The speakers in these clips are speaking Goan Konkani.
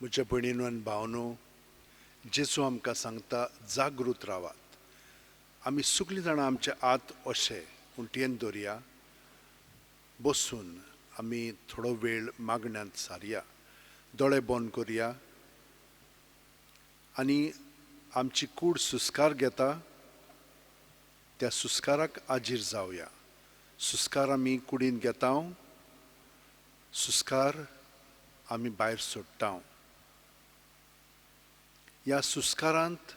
म्हज्या भयणीनो आनी भावनो, जेजू आमकां सांगता जागृत रावात. आमी सगळीं जाणां आमचे हात अशे उंटयेन दवरया, बसून आमी थोडो वेळ मागण्यांत सारया, दोळे बंद करया आनी आमची कूड सुस्कार घेता त्या सुस्काराक आजीर जावया. सुस्कार आमी कुडीन घेता, सुस्कार आमी भायर सोडटा. ह्या सुस्कारांत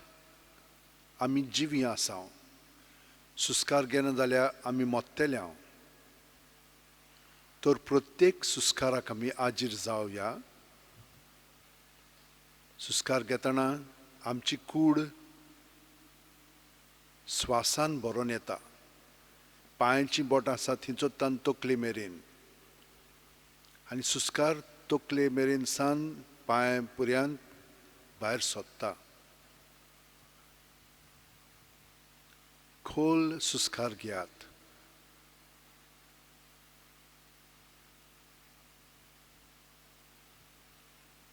आमी जिवी आसा. सुस्कार घेना जाल्यार आमी मोत्तेले. तर प्रत्येक सुस्काराक आमी आजीर जावया. सुस्कार घेतना आमची कूड स्वासान भरोन येता. पांयांची बोटां आसा थंयचो तान तकले मेरेन आनी सुस्कार तकले मेरेन सान पांय पर्यंत भायर सोदता. खोल सुस्कार घेयात.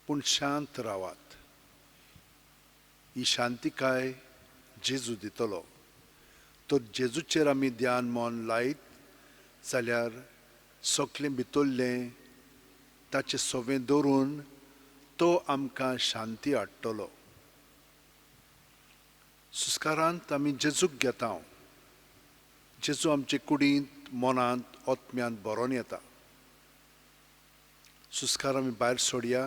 पूण शांत रावात. ही शांतिकाय जेजू दितलो. तर जेजूचेर आमी ध्यान मन लायत जाल्यार सगळें भितरलें ताचें सवें दवरून तो आमकां शांती हाडटलो. सुस्कारांत आमी जेजूक घेता. जेजू आमचे कुडींत, मनांत, आत्म्यांत भरोन येता. सुस्कार आमी भायर सोडया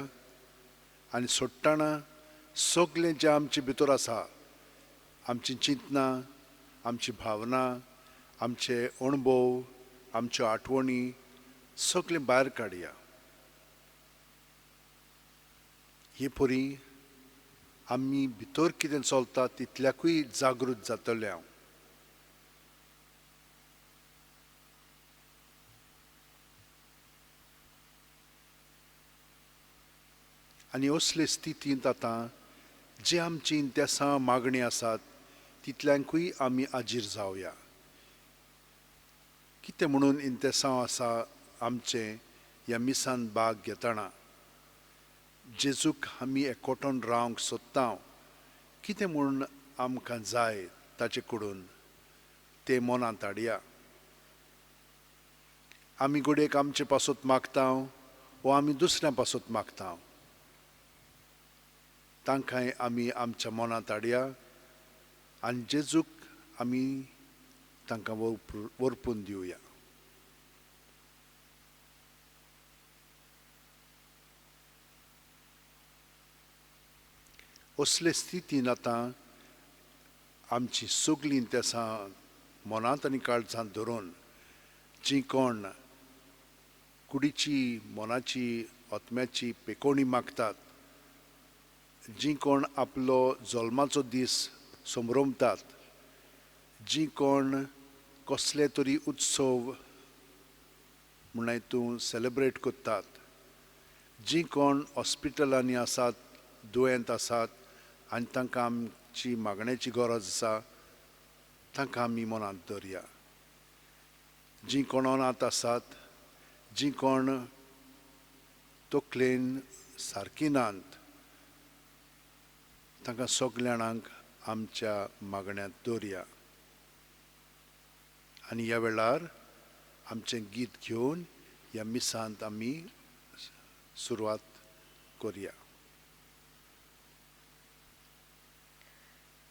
आनी सोडटना सगळें जें आमचे भितर आसा, आमची चिंतनां, आमची भावना, आमचे अणभव, आमच्यो आठवणी सगळें भायर काडया. हे परी आमी भितर कितें चलता तितल्याकूय जागृत जातले. हांव आनी असले स्थितींत आतां जे आमची इंतेसां मागणी आसात तितल्यांकूय आमी आजीर जावया. कितें म्हणून इंतेसांव आसा आमचें ह्या मिसान भाग घेतना? जेजूक आमी एकवटून रावंक सोदता. कितें म्हूण आमकां जाय ताचे कडून तें मनांत हाडया. आमी घडयेक आमचे पासत मागता वो आमी दुसऱ्या पासत मागता, तांकांय आमी आमच्या मनांत हाडया आनी जेजूक आमी तांकां वरपून दिवया. असले स्थितीन आतां आमची सगळीं तेसां मनांत आनी काळजांत धरून जी कोण कुडीची, मनाची, आत्म्याची पेकोणी मागतात, जी कोण आपलो जल्माचो दीस संभ्रमतात, जी कोण कसले तरी उत्सव म्हण तूं सेलेब्रेट करतात, जी कोण हॉस्पिटलांनी आसात, दुयेंत आसात आनी तांकां आमची मागण्याची गरज आसा, तांकां आमी मनांत दवरया. जी कोण अनाथ आसात, जी कोण तकलेन सारकी नात, तांकां सगल्या जाणांक आमच्या मागण्यांत दवरया. आनी ह्या वेळार आमचें गीत घेवन ह्या मिसांत आमी सुरवात करया.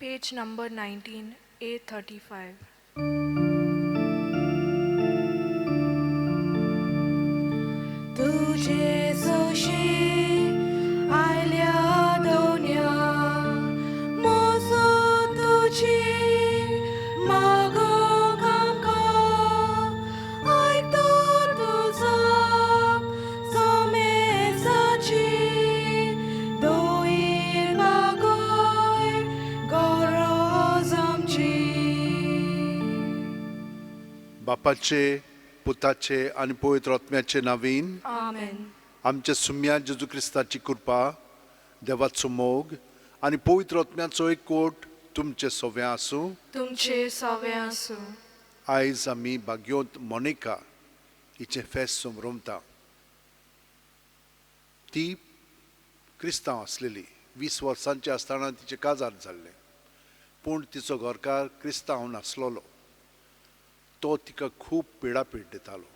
Page number 19, A35. तुझे सोशे आयल्या दोन्या, मोजो तुझी मागोंक आमकां, आयकतो तुजो सोमेसाची, दोईर मागोय गरज आमची. बापाचे, पुताचे आनी पवित्र आत्म्याचे नावीन आमेन. आमच्या सुम्या जेजू क्रिस्ताची कृपा, देवाचो मोग आनी पवित्र आत्म्याचो एकवट तुमचे सव्या आसूं. तुमचे सवे आसूं. आयज आमी भाग्योंत मोनिका हिचें फेस्त समरमता. ती क्रिस्तांव आसलेली. 20 वर्सांची आसतना तिचें काजार जाल्लें, पूण तिचो घरकार क्रिस्तांव नासलेलो. तो तिका खूब पिडापीड दितालो.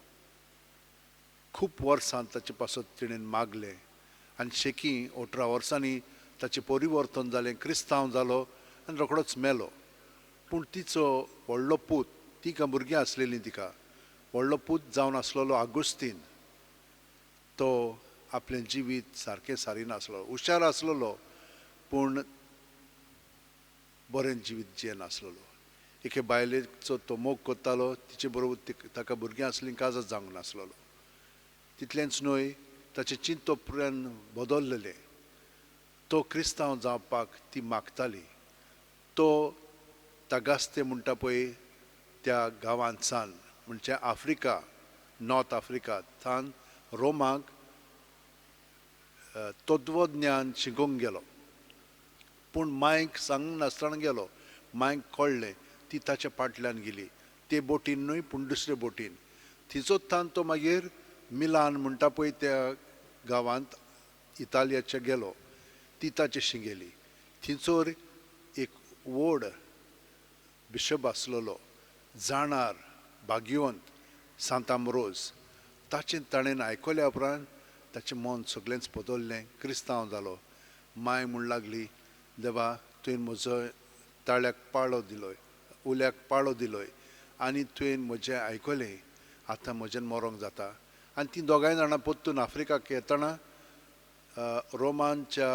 खूब वर्सां ताचे पासत तिणें मागलें आनी शेकी 18 वर्सांनी ताचें परिवर्तन जालें, क्रिस्तांव जालो आनी रोखडोच मेलो. पूण तिचो व्हडलो पूत, तिका भुरगीं आसलेलीं, तिका व्हडलो पूत जावन आसलेलो आगुस्तीन, तो आपलें जिवीत सारकें सारिनासलो. हुशार आसलेलो पूण बरें जिवीत जियेनासलेलो. एके बायलेचो तो मोग करतालो, तिचे बरोबर ताका भुरगीं आसलीं, काजार जावंक नासलेलो. तितलेंच न्हय, ताचें चिंतप पुराय बदललेलें. तो क्रिस्तांव जावपाक ती मागताली. तो तागास्ते म्हणटा पळय त्या गांवांत सान, म्हणजे आफ्रिका, नॉर्थ आफ्रिका थान रोमाक तत्वज्ञान शिकोवंक गेलो. पूण मायक सांग नासतना गेलो. मायक कळ्ळें, ती ताच्या फाटल्यान गेली, ते बोटीन न्हय पूण दुसरे बोटीन. थिंचोच थान तो मागीर मिलान म्हणटा पळय त्या गांवांत इतालियाच्या गेलो. ती ताचेशी गेली. थिंचोर एक व्हड बिशप आसलेलो, जाणार भाग्यवंत सांतामरोज. ताचें ताणें आयकल्या उपरांत ताचें मन सगळेंच बदल्लें, क्रिस्तांव जालो. माय म्हूण लागली, देवा तुवें म्हजो ताळ्याक पाळो दिलोय, उल्याक पाळो दिलोय आनी तुवें म्हजें आयकलें, आतां म्हजें मरोंक जाता. आनी तीं दोगांय जाणां परतून आफ्रिकाक येतना रोमांच्या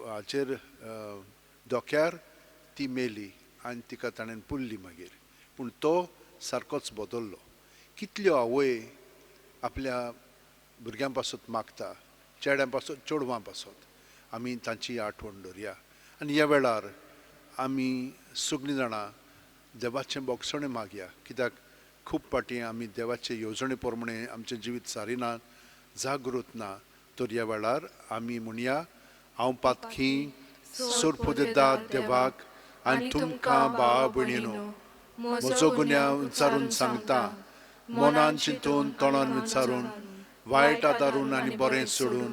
हाचेर धोक्यार ती मेली आनी तिका ताणें पुरली मागीर. पूण तो सारकोच बदल्लो. कितल्यो आवय आपल्या भुरग्यां पासत मागता, चेड्यां पासत, चेडवां पासत. आमी तांची आठवण दवरया आनी ह्या वेळार आमी सगळीं जाणां देवाचें बोगसणें मागया, कित्याक खूब फावटी आमी देवाचे येवजणे प्रमाणे आमचें जिवीत सारिना, जागृत ना. तर ह्या वेळार आमी म्हणया, हांव पातकी सोरपुदेदा देवाक आनी तुमकां भावा भयणीनो म्हजो गुन्यांव विचारून सांगता, मनान चिंतून तोंडान विचारून वायट आदारून आनी बरें सोडून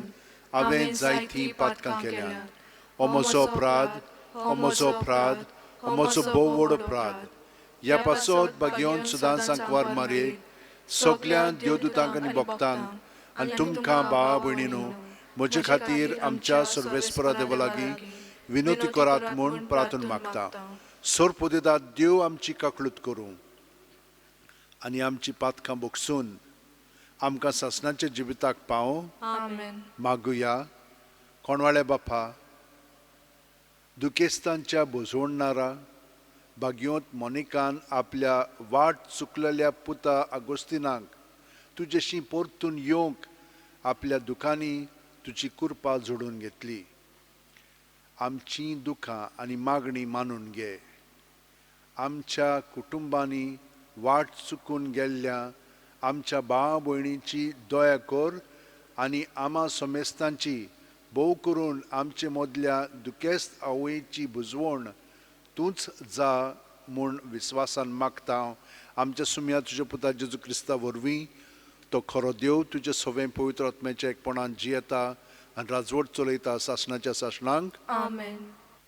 हांवें जायतीं पातकां केल्यांत. हो म्हजो अपराध, हो म्हजो अपराध, हो म्हजो भोव व्हड अपराध. ह्या पासत भाग्योन सुदां सांकवार मारयेक सगल्या देवदूतांक आनी भक्तांक आनी तुमकां भावा भयणीनो म्हजे खातीर आमच्या सर्वेस्परा देवा लागीं विनोती करात म्हूण प्रार्थना मागता. सोरपुदेदा देव आमची काकळूत करूं आनी आमची पातकां बोगसून आमकां सासणाच्या जिविताक पावों. आमेन. मागुया. कोणवाळे बापा, दुखेस्तांच्या भोजवणारा भाग्योंत मोनिकान आपल्या वाट चुकलेल्या पुता आगोस्तिनाक तुजेशी परतून येवंक आपल्या दुखांनी तुजी कृपा जोडून घेतली. आमची दुखां आनी मागणी मानून घे. आमच्या कुटुंबांनी वाट चुकून गेल्ल्या आमच्या भाव भयणीची दया कर आनी आमा समेस्तांची, भोव करून आमचे मदल्या दुखेस्त आवयची बुजवण तूंच जा म्हूण विस्वासान मागता. आमच्या सुम्या तुज्या पुता जेजू क्रिस्ता वरवीं, तो खरो देव तुजे सवें पवित्र आत्म्याच्या एकपणान जियेता आनी राजवट चलयता सासणाच्या सासणांक. आमेन.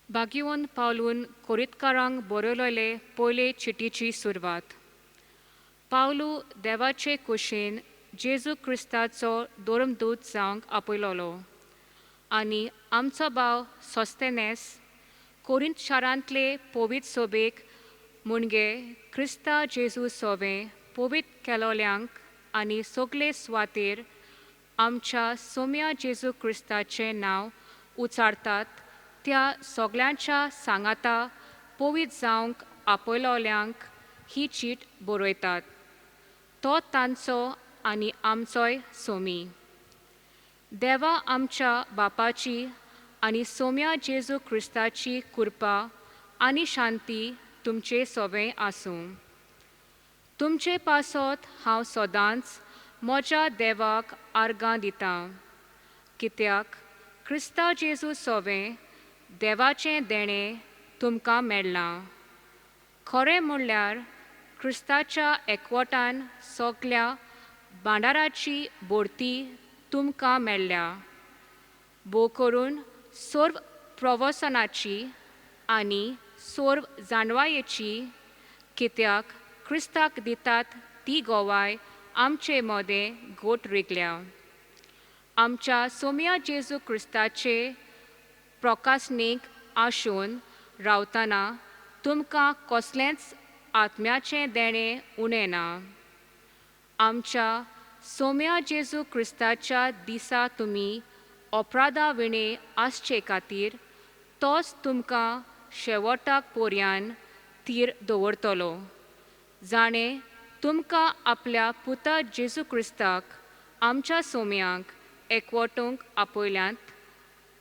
भाग्यवंत पावलून कोरितकारांक बरयलेले पयले चिटीची सुरवात. पावलू देवाचे कुशीन जेजू क्रिस्ताचो धर्मदूत जावंक आपयलोलो आनी आमचो भाव सोस्तेनेस कोरिंत शारांतले पवित्र सोबेक मुणगे क्रिस्ता जेजू सोवे पवित्र केलोल्यांक आनी सगळे सुवातेर आमच्या सोम्या जेजू क्रिस्ताचें नांव उचारतात त्या सगल्यांच्या सांगाता पवित्र जावंक आपयलोल्यांक ही चीट बरयतात. तो तांचो आनी आमचोय सोमी. देवा आमच्या बापाची आनी सोम्या जेजू क्रिस्ताची कृपा आनी शांती तुमचे सोवें आसूं. तुमचे पासत हांव सदांच म्हज्या देवाक आर्गां दितां, कित्याक क्रिस्ता जेजू सोवें देवाचें देणें तुमकां मेळ्ळां. खरें म्हणल्यार क्रिस्ताच्या एकवटान सगल्या भांडाराची भरती तुमकां मेळ्ळ्या. भोव करून सर्व प्रवसनाची आनी सर्व जाणवायेची, कित्याक क्रिस्ताक दितात ती गोवाय आमचे मदें गोट रिगल्या. आमच्या सोम्या जेजू क्रिस्ताचे प्रकासनीक आशून रावतना तुमकां कसलेंच आत्म्याचें देणें उणें ना. आमच्या सोम्या जेजू क्रिस्ताच्या दिसा तुमी अपराधा विणें आसचे खातीर तोच तुमकां शेवटाक पोरयान थीर दवरतलो, जाणें तुमकां आपल्या पुता जेजू क्रिस्ताक आमच्या सोम्यांक एकवटूंक आपयल्यांत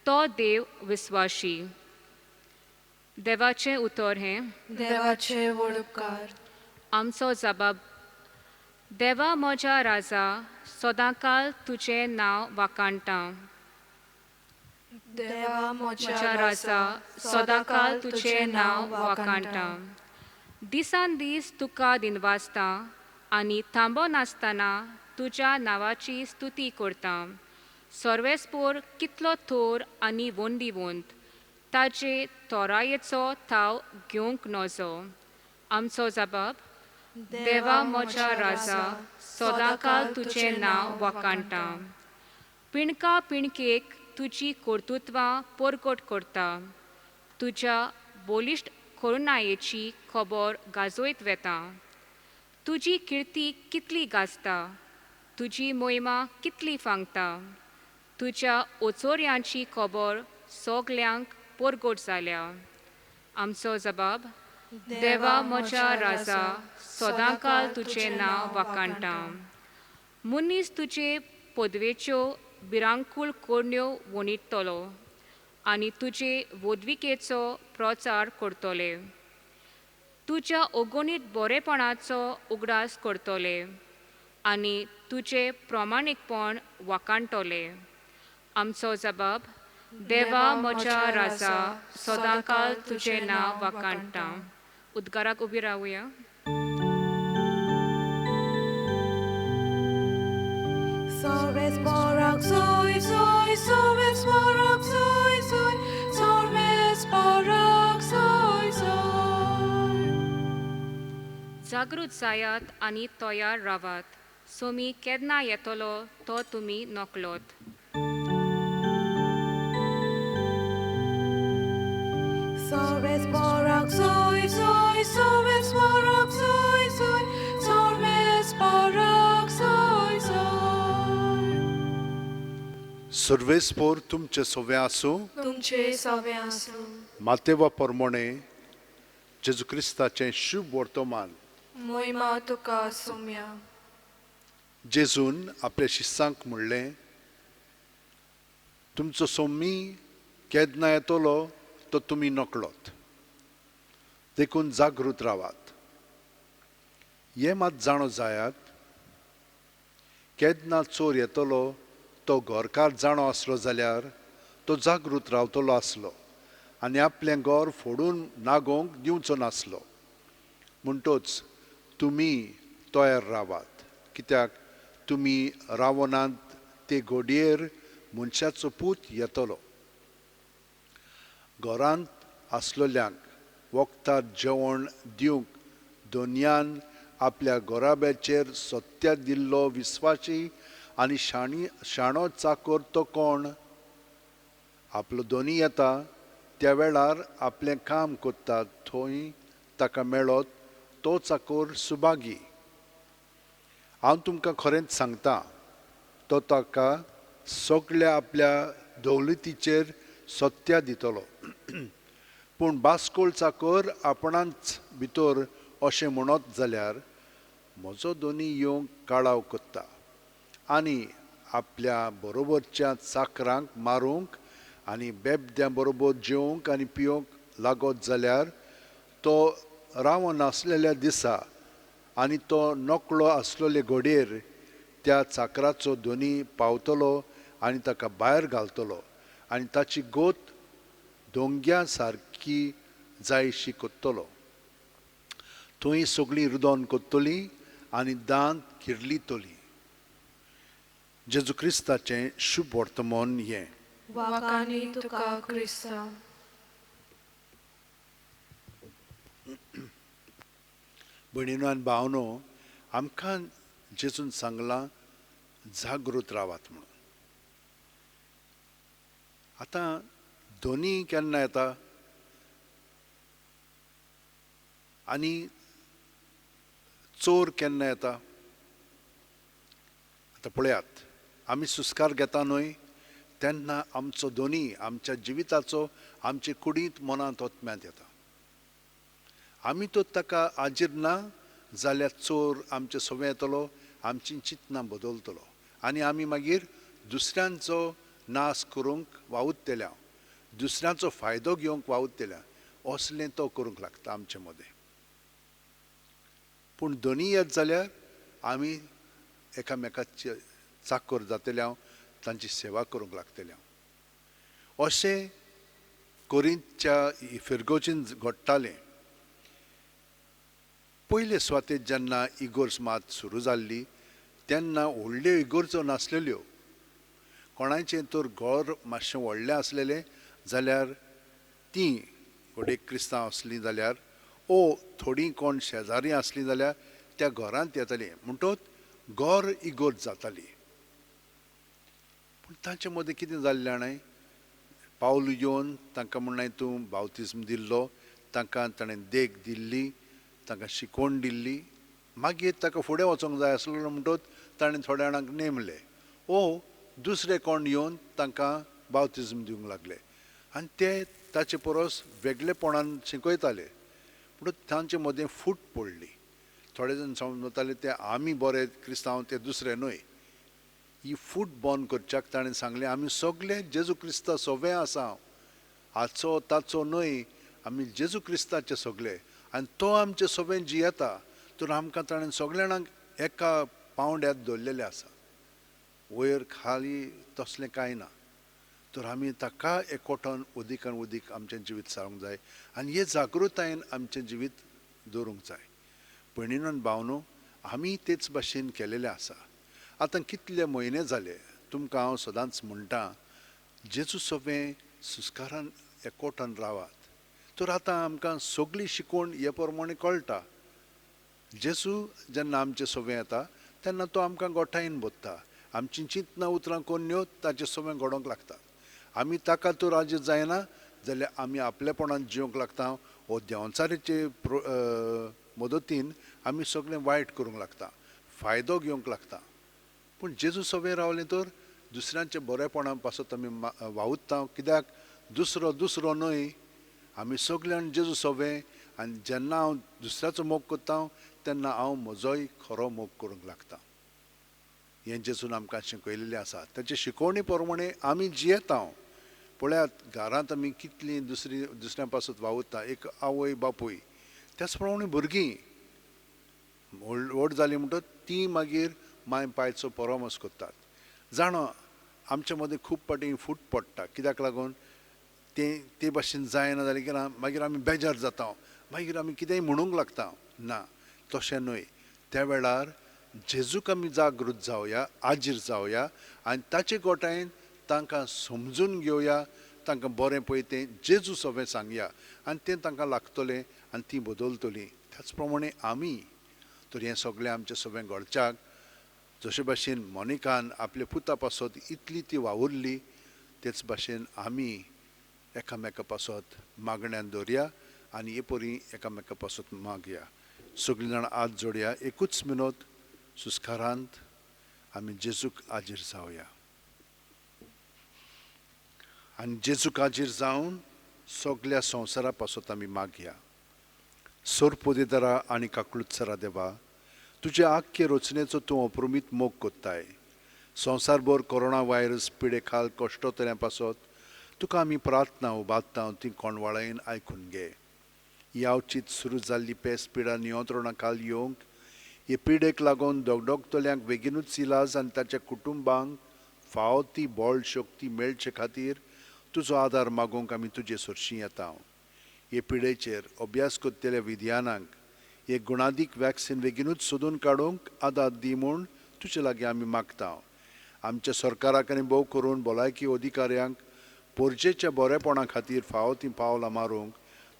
तो देव विस्वाशी. देवाचें उतर हें. देवाचे वडपकार. आमचो जबाब. देवा म्हज्या राजा, सदांकाल तुजें नांव वाखाणटा. देवा म्हज्या राजा, सदांकाल तुजें नांव वाखाणटा. दिसान दीस तुका दिनवासता आनी थांबो नासतना तुज्या नांवाची स्तुती करता. सर्वेस्पोर कितलो थोर आनी वंदीवंत, ताजे तोरायेचो थाव घेवंक नजो. आमचो जबाब. देवा म्हज्या राजा, सदांकाल तुजें नांव वाखाणटा. पिणका पिणकेक तुजी कर्तृत्वां परगट करता. तुज्या बलिश्ट करुणायेची खबर गाजयत वेता. तुजी किर्ती कितली गाजता, तुजी मोहिमा कितली फांगता. तुज्या ओचोऱ्यांची खबर सगल्यांक परगट जाल्या. आमचो जबाब. देवा म्हज्या राजा, सदांकाल तुजें नांव वाखाणटा. मनीस तुजे पदवेच्यो भिरांकूळ करण्यो वणितलो आनी तुजे वोदविकेचो प्रचार करतले. तुज्या अगणीत बरेपणाचो उगडास करतले आनी तुजें प्रमाणीकपण वाखाणटले. आमचो जबाब. देवा म्हज्या राजा, सदांकाल तुजें नांव वाखाणटा. उद्गाराक उबी रावया. Sorves soy soy, sorves soy soy, sorves soy soy. जागृत जायात आनी तयार रावात. सोमी केन्ना येतलो तो तुमी नकलोत. Sorves soy soy, sorves soy soy, sorves soy soy. सर्वेस्पोर तुमचे सोवे आसूं. तुमचे सवे आसूं. मातेवा परमोणे जेजू क्रिस्ताचें शुभ वर्तमान. मोहिमा तुका सोम्या. जेजून आपल्या शिस्सांक म्हणलें, तुमचो सोमी केन्ना येतलो तो तुमी नकळत, देखून जागृत रावात. हें मात जाणो जायात, केन्ना चोर येतलो तो घरकार जाणो आसलो जाल्यार तो जागृत रावतलो आसलो आनी आपलें घर फोडून नागोवंक दिवचो नासलो. म्हणटोच तुमी तयार रावात, कित्याक तुमी रावनात ते घोडयेर मनशाचो पूत येतलो. घरांत आसलेल्यांक वखदार जेवण दिवंक दोनयान आपल्या घराब्याचेर सत्या दिल्लो विस्वाशी आनी शाणो चाकर तो कोण? आपलो दोनी येता त्या वेळार आपलें काम करता थंय ताका मेळत तो चाकर सुभागी. हांव तुमकां खरेंच सांगता, तो ताका सगळ्या आपल्या दौलतीचेर सत्या दितलो. पूण बास्कोळ चाकर आपणांच भितर अशें म्हणत जाल्यार म्हजो दोनी येवंक काळाव करता आनी आपल्या बरोबरच्या चाकरांक मारूंक आनी बेबद्यां बरोबर जेवंक आनी पिवंक लागत जाल्यार तो रावन आसलेल्या दिसा आनी तो नकळो आसलेले घोडयेर त्या चाकराचो दोनी पावतलो आनी ताका भायर घालतलो आनी ताची गोत दोंग्या सारकी जायशी कोत्तलो. थंय सगळीं रुदोन कोत्तली आनी दांत किर्लितली. जेजू क्रिस्ताचें शुभ वर्तमान हें. वाकानी तुका क्रिस्ता. भयणीनो आनी भावनो, आमकां जेजून सांगलां जागृत रावात म्हणून. आतां दोनी केन्ना येता आनी चोर केन्ना येता? आतां पळयात, आमी सुस्कार घेता न्हय तेन्ना आमचो दोनी आमच्या जिविताचो आमचे कुडींत मनांत ओतम्यांत येता. आमी तो ताका आजीर ना जाल्यार चोर आमचे सवे येतलो, आमची चिंतनां बदलतलो आनी आमी मागीर दुसऱ्यांचो नाश करूंक वावुरतल्या, दुसऱ्यांचो फायदो घेवंक वावुरतल्या, असलें तो करूंक लागता आमचे मदें. पूण दोनी येत जाल्यार आमी एकामेकाचे चाकर जातले, तांची सेवा करूंक लागतले. अशें कोरिंतच्या फिरगोजीन घडटालें. पयले सुवातेर जेन्ना इगोर्ज मात सुरू जाल्ली तेन्ना व्हडल्यो इगोर्जो नासलेल्यो. कोणाचें तर घर मातशें व्हडलें आसलेलें जाल्यार तीं घडये क्रिस्तांव आसलीं जाल्यार ओ थोडीं कोण शेजारी आसलीं जाल्यार त्या घरांत येतालीं, म्हणटोच घर इगोर्ज जाताली. पूण तांचे मदें कितें जाल्लें जाणां, पावल येवन तांकां म्हणलें तूं बावतिज्म दिल्लो, तांकां ताणें देख दिल्ली, तांकां शिकवण दिल्ली. मागीर ताका फुडें वचोंक जाय आसलो म्हणटोच ताणें थोड्या जाणांक नेमले ओ दुसरे कोण येवन तांकां बावतिज्म दिवंक लागले आनी ते ताचे परस वेगळेपणान शिकयताले. पूण तांचे मदें फूट पडली. थोडे जाण समजताले ते आमी बरे क्रिस्तांव, ते दुसरे न्हय. ही फूट बंद करच्याक ताणें सांगलें आमी सगळे जेजू क्रिस्ता सोवे आसा, हाचो ताचो न्हय, आमी जेजू क्रिस्ताचे सगळे आनी तो आमचे सोबें जियेता. तर आमकां ताणें सगळे जाणांक एका पावंड्यार दवरलेलें आसा, वयर खाली तसलें कांय ना. तर आमी ताका एकवटान उदीकान उदीक आमचें जिवीत सारूंक जाय आनी हे जागृतायेन आमचें जिवीत दवरूंक जाय. भयणीनो आनी भावनो, आमी तेच भाशेन केलेलें आसा. आतां कितले म्हयने जाले तुमकां हांव सदांच म्हणटा जेजू सोबें सुस्कारान एकवटान रावात. तर आतां आमकां सगळी शिकवण हे प्रमाणे कळटा. जेजू जेन्ना आमचे सोबें येता तेन्ना तो आमकां गोठायेन बदता, आमची चिंतनां उतरां कोन्न्यो ताचे सोबें घडोवंक लागता. आमी ताका तर आजी जायना जाल्यार आमी आपलेपणान जिवंक लागता वो देंवचाराचे मदतीन आमी सगळें वायट करूंक लागता, फायदो घेवंक लागता. पूण जेजू सोबें रावलें तर दुसऱ्यांच्या बरेपणा पासत आमी वावुरता. कित्याक दुसरो दुसरो न्हय, आमी सगळ्यान जेजू सोबें आनी जेन्ना हांव दुसऱ्याचो मोग करता तेन्ना हांव म्हजोय खरो मोग करूंक लागता. हें जेजून आमकां शिकयलेलें आसा. ताचे शिकवणी प्रमाणे आमी जियेता. पळयात घरांत आमी कितलीं दुसऱ्यां पासत वावुरता, एक आवय बापूय, त्याच प्रमाणे भुरगीं व्हड जालीं म्हणटच तीं मागीर माय पायचो परामर्श करतात. जाणा आमचे मदें खूब फावटी फूट पडटा, कित्याक लागून तें ते भाशेन जायना जालें की मागीर आमी बेजार जाता, मागीर आमी कितेंय म्हणूंक लागता. ना, तशें न्हय. त्या वेळार जेजूक आमी जागृत जावया, आजीर जावया आनी ताचे गोठायेन तांकां समजून घेवया, तांकां बरें पळय तें जेजू सोबें सांगया आनी तें तांकां लागतलें आनी तीं बदलतलीं. त्याच प्रमाणे आमी तर हें सगळें आमचें सोबें घडच्याक जशे भाशेन मोनिकान आपल्या पुता पासत इतली ती वावुरली तेच भाशेन आमी एकामेका पासत मागण्यान दवरया आनी हे परी एकामेका पासत मागया. सगळीं जाणां हात जोडया, एकूच मिनत सुस्कारांत आमी जेजूक आजीर जावया आनी जेजूक आजीर जावन सगल्या संवसारा पासत आमी मागया. सोरपोदेदारा आनी काकलुत्सरा देवा, तुजे आख्खे रचनेचो तूं अप्रमीत मोग कोत्ताय. संवसारभर कोरोना व्हायरस पिडे खाल कश्टोतल्या पासत तुका आमी प्रार्थना उबारता, ती कोणवाळायेन आयकून घे. ही अवचीत सुरू जाल्ली पेस पिडा नियंत्रणा खाल येवंक, हे पिडेक लागून दगदगतल्यांक बेगीनूच इलाज आनी ताच्या कुटुंबांक फावो ती बळ शक्ती मेळचे खातीर तुजो आदार मागूंक आमी तुजे सरशीं येता. हे पिडेचेर अभ्यास करतल्या विज्ञानांक हे गुणादीक वॅक्सिन बेगीनूच सोदून काडूंक आदार दी म्हूण तुजे लागीं आमी मागता. आमच्या सरकाराक आनी भोव करून भलायकी अधिकाऱ्यांक पोरजेच्या बरेपणा खातीर फावो तीं पावलां मारूंक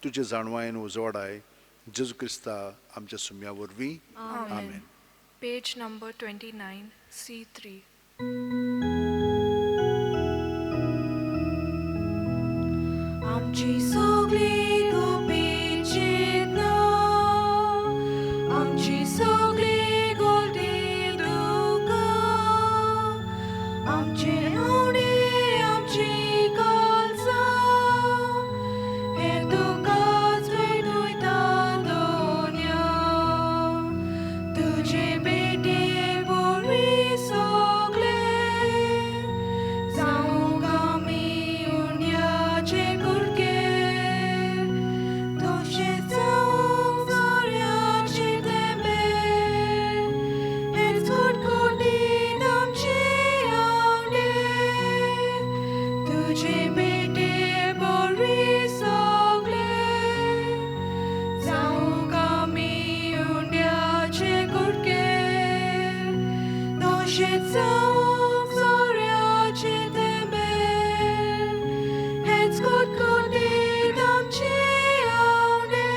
तुजे जाणवायेन उजवाडाय. जेजू क्रिस्ता आमच्या सुम्या वरवीं, आमेन. Page number 29, C3. आमची सगळी गुपीत चिंतना, आमची सगळी गोडी दुकां, आमचे आवडे आमची काळजां, हे तुकाच भेटयता दोन्या. तुजे बेटे बरी सगळे जावंक आमी उंड्याचे कुडके, तशें जावंक सोऱ्याचे थेंबे, हेच कुटकुटीत आमचे आवडे. तुजे बेटे बरी सगळे जावंक आमी उंड्याचे कुडके, तशें जावंक सोऱ्याचे थेंबे, हेच कुटकुटीत आमचे आवडे.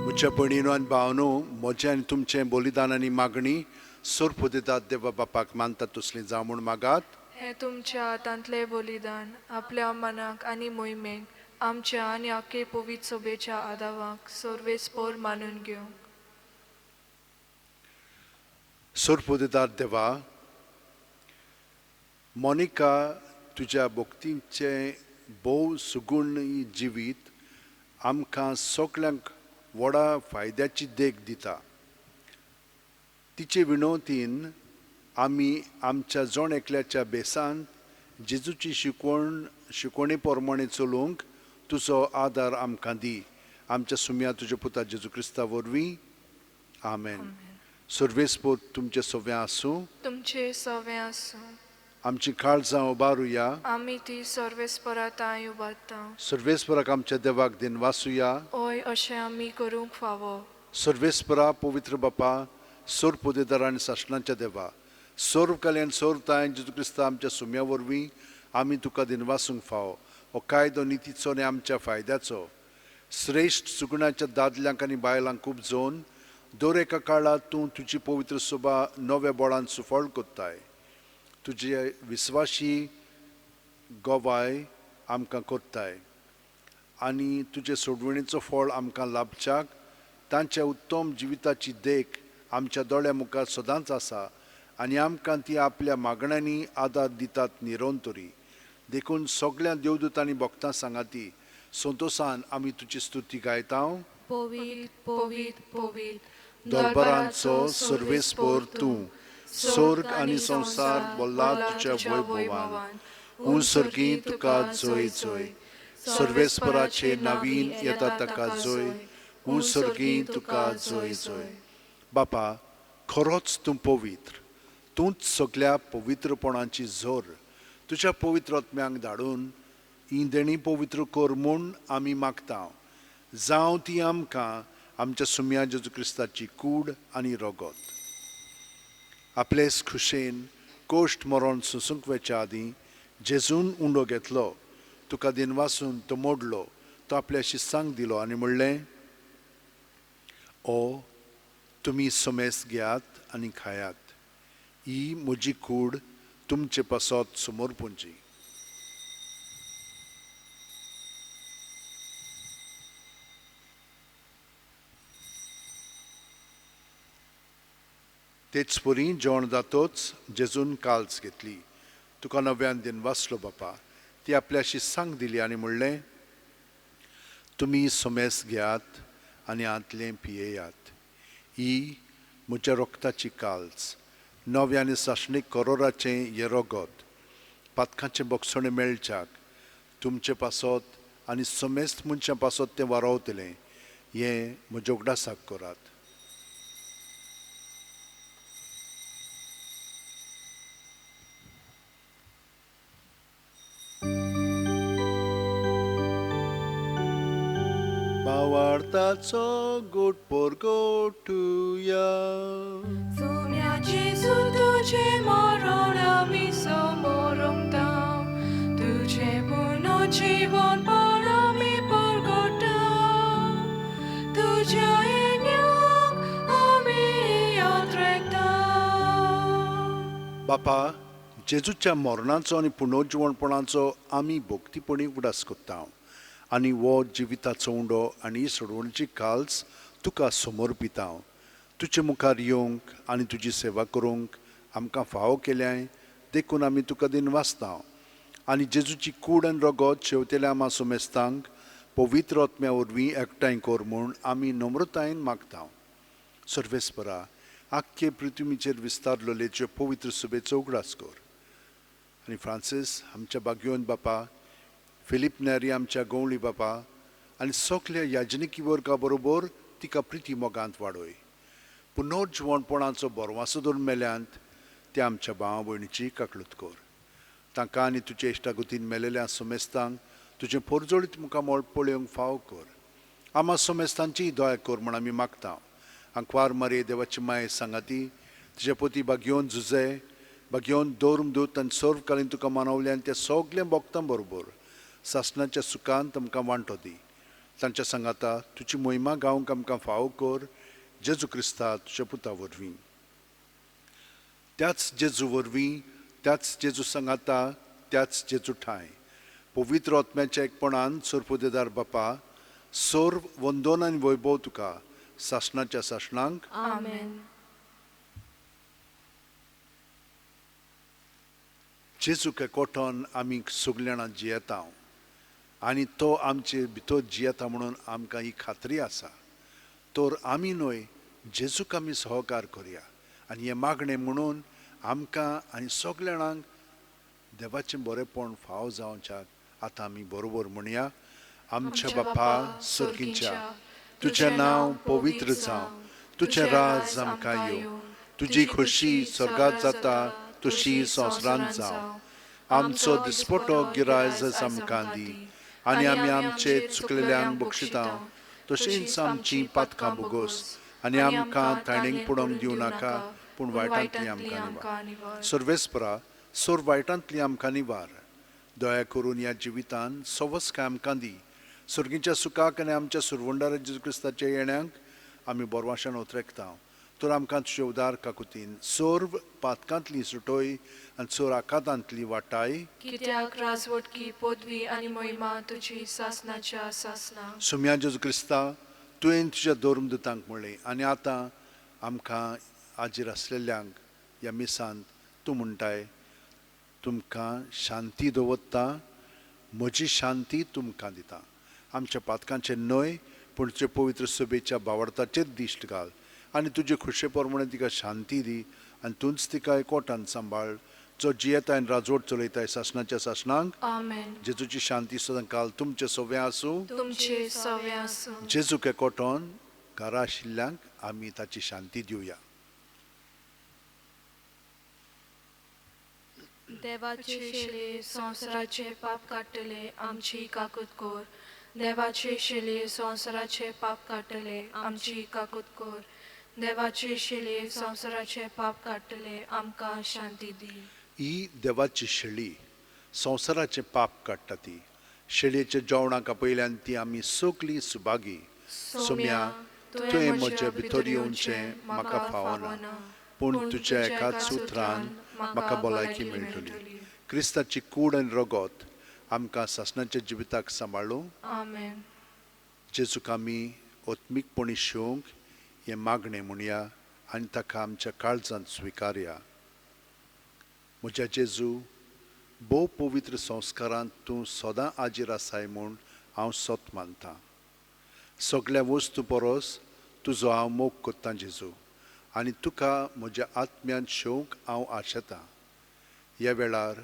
म्हज्या भयणीनो आनी भावनो, म्हजें आनी तुमचें बलिदान आनी मागणी सोरपुदेतात देवा बापाक मानता तसली जावं म्हूण मागात. हें तुमच्या हातांतलें बलिदान आपल्या मनाक आनी मोहिमेक आमच्या आनी आख्खे पवित्र सभेच्या आदावाक सर्वेस्पोर मानून घेवंक. सोरपुदेदार देवा, मोनिका तुज्या भक्तीचें भोव सुगूण जिवीत आमकां सगल्यांक व्हडा फायद्याची देख दिता. तिचे विनवतीन आमी आमच्या जण एकल्याच्या बेसान जेजूची शिकवणे प्रमाणे चलोवंक तुजो आदार आमकां दी. आमच्या सुम्या तुज्या पुता जेजू क्रिस्ता वरवीं, आमेन. सर्वेस्पोर तुमचें सव्वें आसूं. तुमचे सवें आसूं. आमची काळजां उबारुया. आमी ती सर्वेस्परा तांय उबारता. सर्वेस्पराक आमच्या देवाक दिनवासुया. हय, अशें आमी करूंक फावो. सर्वेस्परा पवित्र बापा, सोरपुदेदार आनी सासणाच्या देवा, सर्व कल्याण सर्व तांय जेजू क्रिस्ता आमच्या सुम्या वरवीं आमी तुका दिनवासूंक फावो. हो कायदो नितीचो आनी आमच्या फायद्याचो. श्रेश्ठ सुगुणाच्या दादल्यांक आनी बायलांक खूब जोन दर एका काळार तूं तुजी पवित्र सभा नव्या बळान सुफळ कोत्ताय. तुजे विस्वाशी गवाय आमकां कोत्ताय आनी तुजे सोडवणीचो फळ आमकां लाभच्याक तांच्या उत्तम जिविताची देख आमच्या दोळ्या मुखार सदांच आसा आनी आमकां ती आपल्या मागण्यांनी आदार दितात निरंतरी. देखून सगळ्या देवदूतांनी भक्तां सांगाती संतोसान आमी तुजी स्तुती गायता. पवित्र पवित्र पवित्र दरबारांचो सर्वेस्पोर तूं, स्वर्ग आनी संवसार बोल्ला तुज्या वैभवान. ऊं सर्गी तुका जोय जोय, सर्वेस्पराचे नवीन येता ताका जोय, ऊं सर्गी तुका जोय जोय. बापा, खरोच तूं पवित्र, तूंच सगल्या पवित्रपणाची जोर. तुज्या पवित्र आत्म्यांक धाडून ही देणी पवित्र कर म्हूण आमी मागता. जावं ती आमकां आमच्या सुम्या जेजू क्रिस्ताची कूड आनी रगत. आपलेच खुशेन कोश्ट मरण सोसूंक वचच्या आदीं जेजून उंडो घेतलो, तुका दिनवासून तो मोडलो, तो आपल्या शिस्सांक दिलो आनी म्हणलें, ओ तुमी समेस घेयात आनी खायात, ही म्हजी कूड तुमचे पासत समर्पूंची. तेच परी जेवण जातोच जेजून काल्स घेतली, तुका नव्यान दिनवासलो बापा, ती आपल्या शिस्सांक दिली आनी म्हणलें, तुमी समेस घेयात आनी आंतलें पियेयात, ही म्हज्या रक्ताची काल्स, नव्या आनी सासणीक करोराचें हें रगत, पातकांचें बक्षणें मेळच्याक तुमचे पासत आनी समेस्त मनशां पासत तें वारोवतलें, हें म्हज्या उगडासाक करात. भावार्थाचो गोट पोरगोटुया. सुम्या जेजू तुजें मरण आमी समोरंता, बापा, जेजूच्या मरणाचो आनी पुनर्जिवणपणाचो आमी भक्तीपणी उगडास करता आनी हो जिविताचो उंडो आनी सोडवणीची काल्स तुका समर्पिता. तुजे मुखार येवंक आनी तुजी सेवा करूंक आमकां फावो केल्याय देखून आमी तुका दिनवासता. आनी जेजूची कूड आनी रगत शेवतेल्या आमा सोमेस्तांक पवित्र आत्म्या वरवीं एकठांय कर म्हूण आमी नम्रतायेन मागता. सर्वेस्परा, आख्खे पृथ्वीचेर विस्तारलेले पवित्र सभेचो उगडास कर. आनी फ्रांसीस आमच्या बागयोन बापा, फिलीप नेरी आमच्या गवळी बापा आनी सगल्या याजनिकी वर्गा बरोबर तिका प्रिती मोगांत वाडय. पुनर्जिवणपणाचो बरवासो धरून मेल्यांत त्या आमच्या भावा भयणीची काकळूत कर. तांकां आनी तुजे इश्टागतीन मेलेल्या सोमेस्तांक तुजें पोरजोळीत मुखामळ पळोवंक फावो कर. आमा सोमेस्तांची दया कर म्हूण आमी मागता. आंकवार मारये देवाची माये सांगाती तुज्या पोती बागयोन जुजे बागयोन दौर्म दूत आनी सर्वकालीन तुका मानवले आनी त्या सगल्या भक्तां बरोबर सासणाच्या सुखान तुमकां वांटो दी. तांच्या सांगाता तुजी मोहिमा गावंक आमकां फावो कर. जेजू क्रिस्ता तुज्या पुता वरवीं, त्याच जेजू वरवीं, त्याच जेजू सांगाता, त्याच जेजू ठांय पवित्र आत्म्याच्या एकपणान सरपुदेदार बापा, सर्व वंदन आनी वैभव तुका सासणाच्या सासणांक. आमेन. जेजूक एकवटून आमी सगल्यां जियेता आनी तो आमचे भितर जियेता म्हणून आमकां ही खात्री आसा. तर आमी न्हय जेजूक आमी सहकार करया आनी हें मागणें म्हणून आमकां आनी सगल्या जाणांक देवाचें बरेंपण फावो जावच्याक आतां आमी बरोबर म्हणया. आमच्या बापा सर्गीच्या, तुजें नांव पवित्र जावं, तुजें राज आमकां येवं, तुजी खोशी स्वर्गात जाता तशी संवसारांत जावं. आमचो दिसपटो गिरायज आमकां दी आनी आमी आमचे चुकलेल्यांक बक्षिता तशींच आमची पातकां बोगोस आनी आमकां ताणेंक पडोवंक दिवं नाका, पूण वायटांतली आमकां निवार. सर्वेस्परा, सर्व वायटांतली आमकां निवार. दया करून ह्या जिवितान सवस्काय आमकां दी. सर्गीच्या सुखाक आनी आमच्या सुरवंडार जेजू क्रिस्ताच्या येण्याक आमी बोरवाशान उतरेकता. तर आमकां तुजे उदार काकुतीन सर्व पातकांतली सुटोय आनी चोर आकातांतली वाटाय. कित्याक राजवटकी पदवी आनी महिमा तुजी सासनाच्या सासना. सुम्या जेजू क्रिस्ता, तुवें तुज्या धर्मदूतांक म्हणलें आनी आतां आमकां आजीर आसलेल्यांक ह्या मिसांत तूं म्हणटाय, तुमकां शांती दवरता, म्हजी शांती तुमकां दिता. आमच्या पातकांचेर न्हय पूण तुजे पवित्र सभेच्या बावडताचेर दिश्ट घाल आनी तुजे खुशे प्रमाणे तिका शांती दी आनी तूंच तिका एकवटान सांबाळ, जो जियेता आनी राजवट चलयताय सासणाच्या सासणांक. आमेन. जेजूची शांती सदांकाल तुमचे सवे आसूं. तुमचे सवे आसूं. जेजूक एकवटून घरा आशिल्ल्यांक आमी ताची शांती दिवया. देवाचे शिले संवसाराचे पाप काडटले आमची काकूत कर. देवाचे शिले संवसाराचे पाप काडटले आमची काकूत कर. देवाचे शिले संवसाराचे पाप काडटले आमकां शांती दी. ही देवाची शेळी संवसाराचें पाप काडटा. ती शेळयेच्या जेवणाक आपयल्यान ती आमी सगलीं सुभागी. सोम्या, तुवें म्हज्या भितर येवचें म्हाका फावना, पूण तुज्या एकाच उतरान म्हाका भलायकी मेळटली. क्रिस्ताची कूड आनी रगत आमकां सासणाच्या जिविताक सांबाळूं. आमेन. जेजूक आमी आत्मीकपणी शेवंक हें मागणें म्हणया आनी ताका आमच्या काळजांत स्विकारया. म्हज्या जेजू, भोव पवित्र संस्कारांत तूं सदां आजीर आसाय म्हूण हांव सत मानतां. सगल्या वस्तू परस तुजो हांव मोग करतां जेजू, आनी तुका म्हज्या आत्म्यान शेवंक हांव आशेतां. ह्या वेळार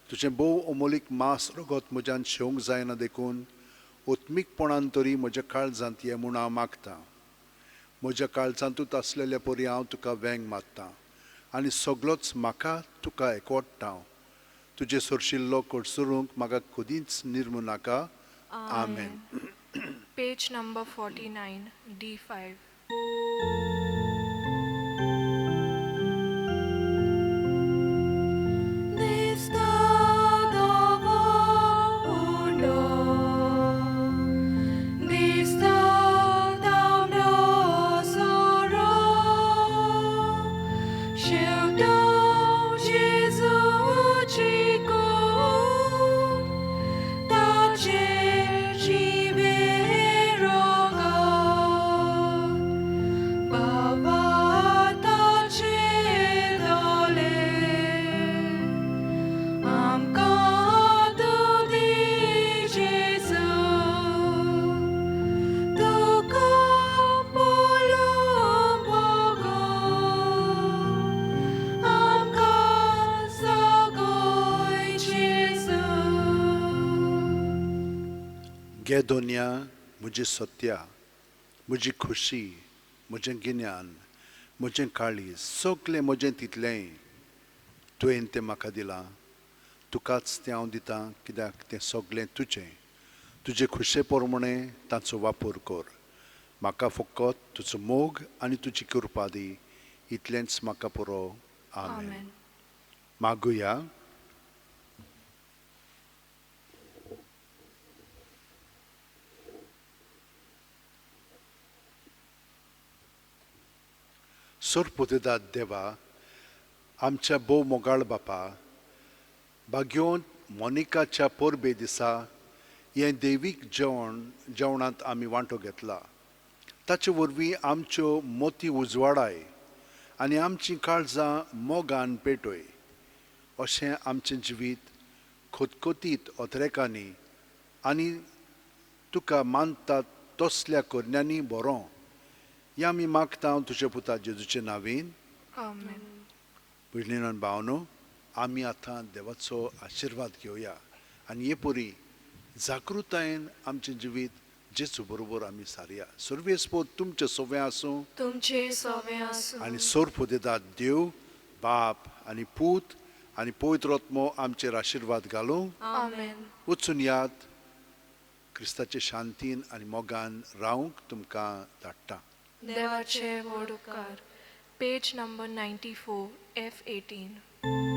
तुजें भोव अमोलीक मांस रगत म्हज्यान शेवंक जायना देखून आत्मीकपणान तरी म्हज्या काळजांत ये म्हूण हांव मागतां. म्हज्या काळजांतूच आसलेल्या परी हांव तुका वेंग मारतां आनी सगलोच म्हाका तुका एकवटता. तुजे सरशिल्लो कडसरूंक म्हाका कदींच निर्मू नाका. आमेन. Page number 49, D5. Shoot. घे दोनया म्हजी सत्या, म्हजी खुशी, म्हजें गिन्यान, म्हजें काळीज, सगलें म्हजें तितलेंय तुवें तें म्हाका दिलां. तुकाच तें हांव दितां, कित्याक तें सगलें तुजें. तुजे खुशे प्रमाणें ताचो वापर कर. म्हाका फकत तुजो मोग आनी तुजी कृपा दी, इतलेंच म्हाका पुरो. आमेन. मागुया. सोरपुतेदाद देवा, आमच्या भोव मोगाळ बापा, भाग्योंत मोनिकाच्या परबे दिसा हें देवीक जेवण जेवणांत आमी वांटो घेतला. ताचे वरवीं आमच्यो मोती उजवाडाय आनी आमचीं काळजां मोगान पेटय. अशें आमचें जिवीत खतखतीत अत्रेकांनी आनी तुका मानतात तसल्या करण्यांनी बरो. हें आमी मागता तुज्या पुता जेजूचे नांवेन. आमेन. भयणीन भावनो, आमी आतां देवाचो आशिर्वाद घेवया आनी हे परी जागृतायेन आमचें जिवीत जेजू बरोबर आमी सारया. सर्वेस्पोर तुमचें सोवें आसूं, तुमचे सोवें आसूं, आनी सोरपुदेदाद देव बाप आनी पूत आनी पवित्र आत्मो आमचेर आशिर्वाद घालूं. आमेन. वचून याद क्रिस्ताचे शांतीन आनी मोगान रावंक तुमकां धाडटा. देवाचे व्हड उपकार. पेज नंबर 94 F 18.